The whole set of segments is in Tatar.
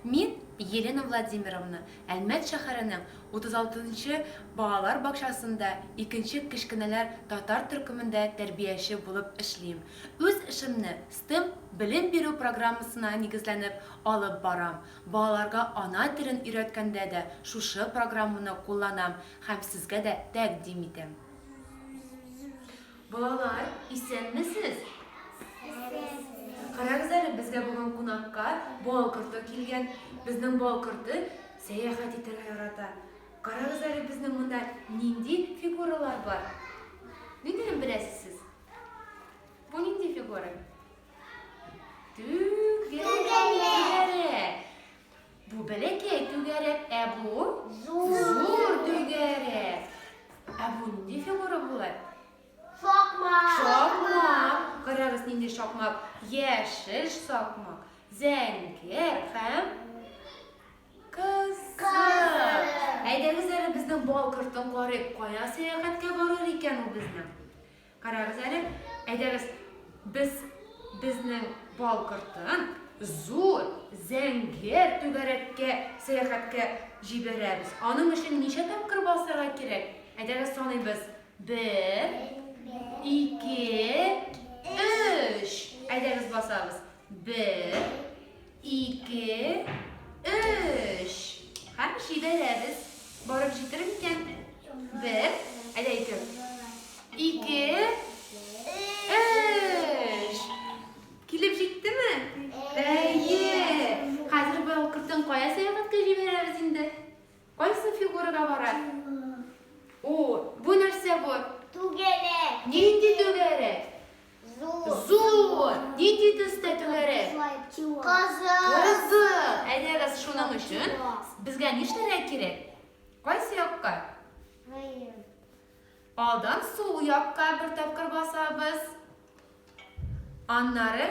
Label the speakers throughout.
Speaker 1: Мин, Елена Владимировна, Әлмәт шәһәренең 36 нчы балалар бакчасында икенче кечкенәләр татар төркемендә тәрбияче булып эшлим. Үз эшемне STEM белем бирү программасына нигезләнеп алып барам. Балаларга ана телен өйрәткәндә дә шушы программаны кулланам һәм сезгә дә тәкъдим итәм. Балалар, исәнмесез? Карагыз әле, безгә бүген кунакка бал корты килгән. Безнең бал корты сәяхәт итәргә ярата. Карагыз әле, безнең монда нинди фигуралар бар? Ниндиен беләсез сез? Бу нинди фигура? Түгәрәк. Бу бәләкәй түгәрәк, ә бу зур түгәрәк. Ә бу нинди фигура була?
Speaker 2: Шакмак.
Speaker 1: Шакмак. Карагыз, нинди шакмак. Яшел шакмак, зәңгәр һәм кызыл. Әйдәгез әле безнең бал кортын карыйк. Кая сәяхәткә барыр икән ул безнең? Карагыз әле, әйдәгез, без безнең бал кортын зур зәңгәр түгәрәккә сәяхәткә җибәрәбез. Аның өчен ничә тапкыр басарга кирәк? Әйдәгез саныйбыз. Бер, ике, өч. Әйдәгез басабыз. Бер, ике, өч. Һәм җибәрәбез. Барып җитер микән? Бер, әйдә ике. Ике, өч. Килеп җиттеме? Әйе. Хәзер бал кортын кая сәяхәткә җибәрәбез инде? Кайсы фигурага бара? О, бу нәрсә бу?
Speaker 2: Түгәрәк.
Speaker 1: Нинди түгәрәк?
Speaker 2: Зур.
Speaker 1: Зур. Нинди төстә түгәрәк?
Speaker 2: Кызыл.
Speaker 1: Кызыл. Әйдәгез, шуның өчен безгә нишләргә кирәк? Кайсы якка? Алдан сул якка бер тапкыр басабыз. Аннары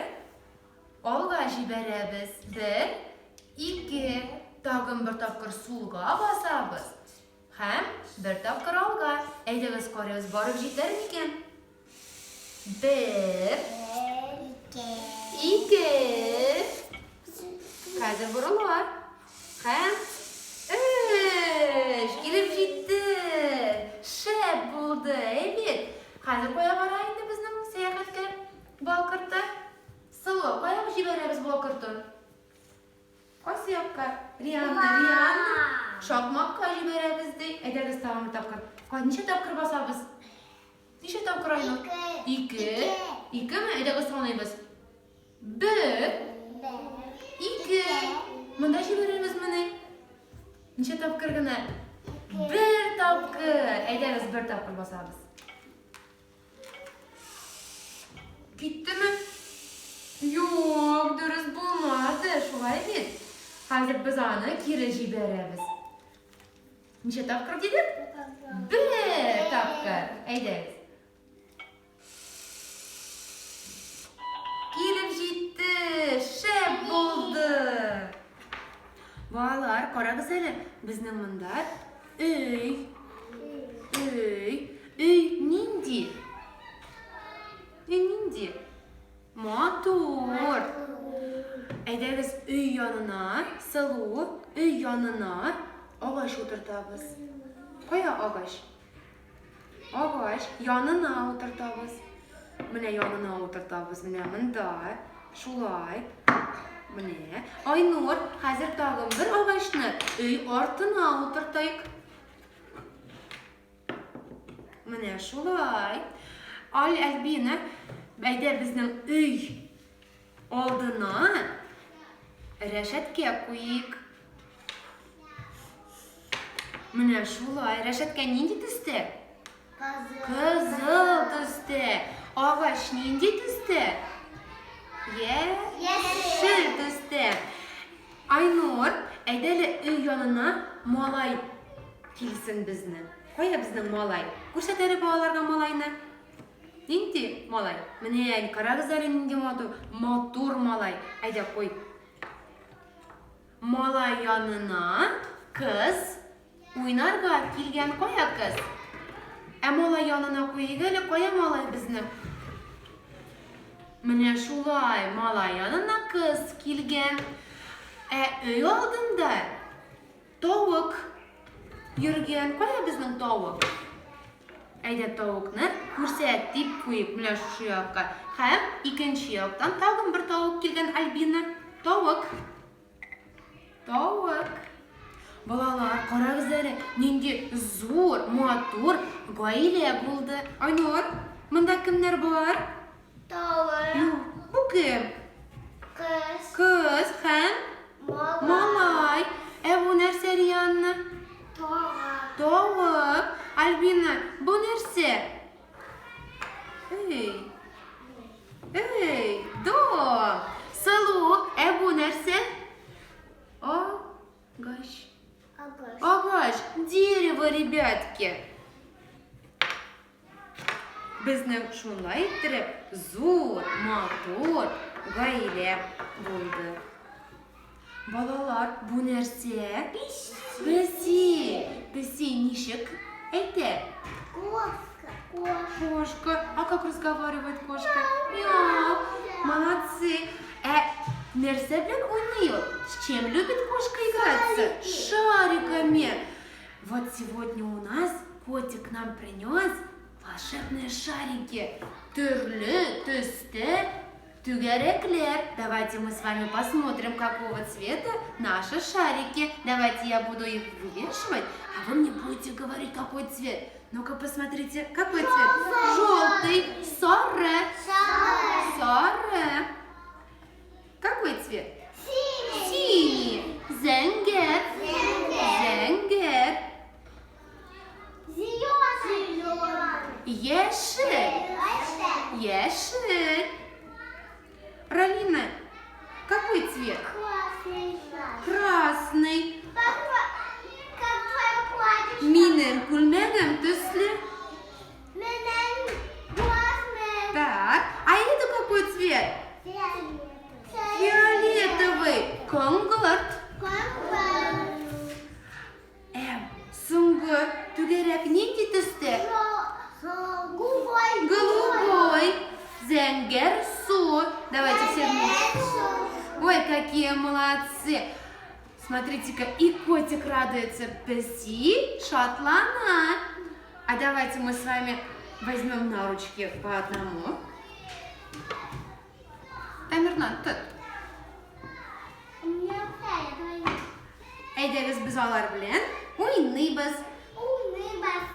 Speaker 1: алга җибәрәбез. Бер, ике. Тагын бер тапкыр сулга басабыз. Һәм бер тапкыр алга. Әйдәгез, карыйбыз, барып җитәр микән? Бер, ике. Хәзер борыла. Һәм өч. Килеп җитте. Шәп булды, әйбәт. Хәзер кая бара инде безнең сәяхәткә бал корты? Сылу, кая җибәрәбез бал кортын? Кайсы якка? Рианна, Рианна. Шакмакка җибәрәбез ди. Әйдәгез тагын бер тапкыр. Кай, ничә тапкыр басабыз? Ничә тапкыр Айнур?
Speaker 2: Ике.
Speaker 1: Ике. Икеме? Әйдәгез саныйбыз. Бер. Ике. Монда җибәрәбезмени? Ничә тапкыр гына? Бер тапкыр. Әйдәгез бер тапкыр басабыз. Киттеме? Юк, дөрес булмады, шулай бит? Хәзер без аны кире җибәрәбез. Ничә тапкыр дидек? Бер тапкыр. Әйдәгез. Килеп җитте! Шәп булды! Балалар, карагыз әле, безнең монда өй. Өй. Өй нинди? Өй нинди? Матур. Әйдәгез өй янына, сылу, өй янына агач утыртабыз. Кая агач? Агач янына утыртабыз. Менә янына утыртабыз. Менә монда. Шулай. Менә. Айнур, хәзер тагын бер агачны өй артына утыртыйк. Менә шулай. Аль Альбина, әйдә безнең өй алдына рәшәткә куйыйк. Менә шулай. Рәшәткә нинди төстә?
Speaker 2: Кызыл.
Speaker 1: Кызыл төстә. Агач нинди төстә? Яшел төстә. Айнур, әйдә әле өй янына малай килсен безне. Кая безнең малай? Күрсәт әле балаларга малайны. Нинди малай? Менә, карагыз әле нинди матур, матур малай. Әйдә, куй. Малай янына кыз уйнарга килгән. Кая кыз? Ә малай янына куйыйк әле, кая малай безнең? Менә шулай, малай янына кыз килгән. Ә өй алдында тавык йөргән. Кая безнең тавык? Әйдә тавыкны күрсәт дип куйыйк менә шушы якка. Һәм икенче яктан тагын бер тавык килгән Альбина. Тавык. Тавык. Балалар, карагыз әле, нинди зур, матур гаилә булды. Айнур, монда кемнәр бар?
Speaker 2: Тавык.
Speaker 1: Юк, бу кем?
Speaker 2: Кыз.
Speaker 1: Кыз һәм
Speaker 2: Малай.
Speaker 1: малай. Ә бу нәрсә, Рианна?
Speaker 2: Тавык.
Speaker 1: Тавык. Альбина, бу нәрсә? Эй. Эй, дом. Сылу, ә бу нәрсә? Агач.
Speaker 2: Агач.
Speaker 1: Агач, дерево, ребятки. Безнең шулай иттереп зур, матур гаилә булды. Балалар, бу нәрсә? Песи. Песи ничек әйтә?
Speaker 2: Кошка. Кошка.
Speaker 1: Кошка. А как разговаривает кошка? Мяу. Молодцы. Ә нәрсә белән уйный ул? С чем любит кошка играться?
Speaker 2: Шарики.
Speaker 1: Шариками. Вот сегодня у нас котик нам принес волшебные шарики. Төрле төстә түгәрәкләр. Давайте мы с вами посмотрим, какого цвета наши шарики. Давайте я буду их вывешивать, а вы мне будете говорить, какой цвет. Ну-ка посмотрите, какой цвет? Желтый. Сары.
Speaker 2: Сары.
Speaker 1: Сары. Какой цвет?
Speaker 2: Синий.
Speaker 1: Синий. Зәңгәр.
Speaker 2: Зәңгәр.
Speaker 1: Зәңгәр.
Speaker 2: Зеленый. Зеленый.
Speaker 1: Яшел.
Speaker 2: Яшел.
Speaker 1: Яшел. Ралина, какой цвет?
Speaker 2: Красный.
Speaker 1: Красный.
Speaker 2: Как твое платье?
Speaker 1: Минем күлмәгем төсле.
Speaker 2: Минем красный.
Speaker 1: Так, а это какой цвет?
Speaker 2: Фиолетовый.
Speaker 1: Фиолетовый. Коңгырт.
Speaker 2: Коңгырт.
Speaker 1: Соңгы түгәрәк нинди төстә?
Speaker 2: Голубой.
Speaker 1: Голубой. Зәңгәрсу. Давайте все вместе. Ой, какие молодцы. Смотрите-ка, и котик радуется. Песи шатлана. А давайте мы с вами возьмем на ручки по одному. Тамерлан, тот.
Speaker 2: У меня фиолетовый.
Speaker 1: Әйдәгез без алар белән уйныйбыз.
Speaker 2: Уйныйбыз.